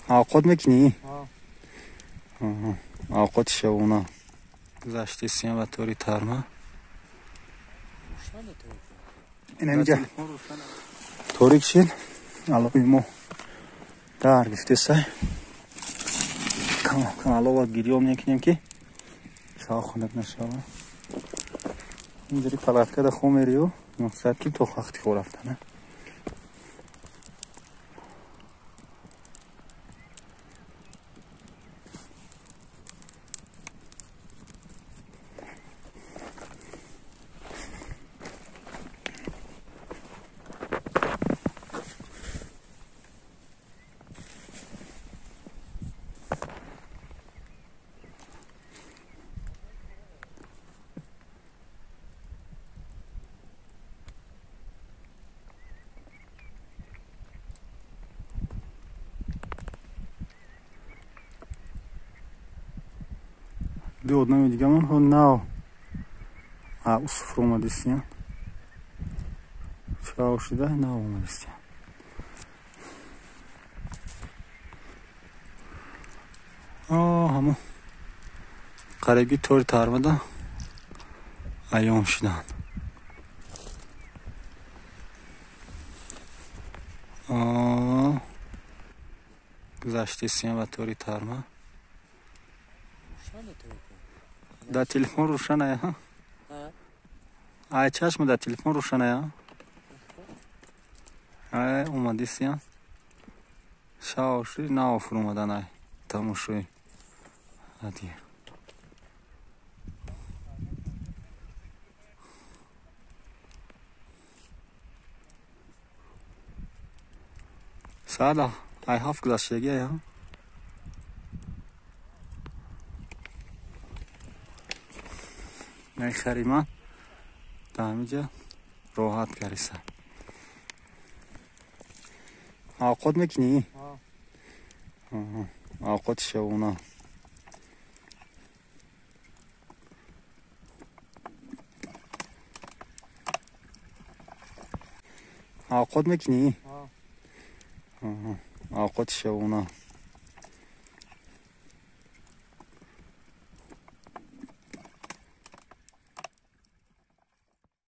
Авқот мекунӣ? Авқоти шабона. Гузаштесиям ба тори тарма. Инамиҷа торик шид. Алови мо дар гифтесай. Кам алова гирём мекунем, ки шава хунук нашава. Инҷури палаткада хо мерию, мақсад ки то вақти хо рафтана. Ду одами дигамон ҳо нав усуфр омадистиян. Шав шуда нав омадистиян. Ҳамо қариби тори тармада аён шуданд. Гузаштесиям ба тори тарма. Да телефон рӯшаная? Ай чашма да телефон рӯшаная? Ай омадисия. Шав шуд нав фуромадан тамошои адир. Соат ай 7 гузаштагия. Харима да ҳамиҷа роҳат кариса. Авқот мекунӣ? Авқоти шабона. Авқот мекунӣ? Авқоти шабона.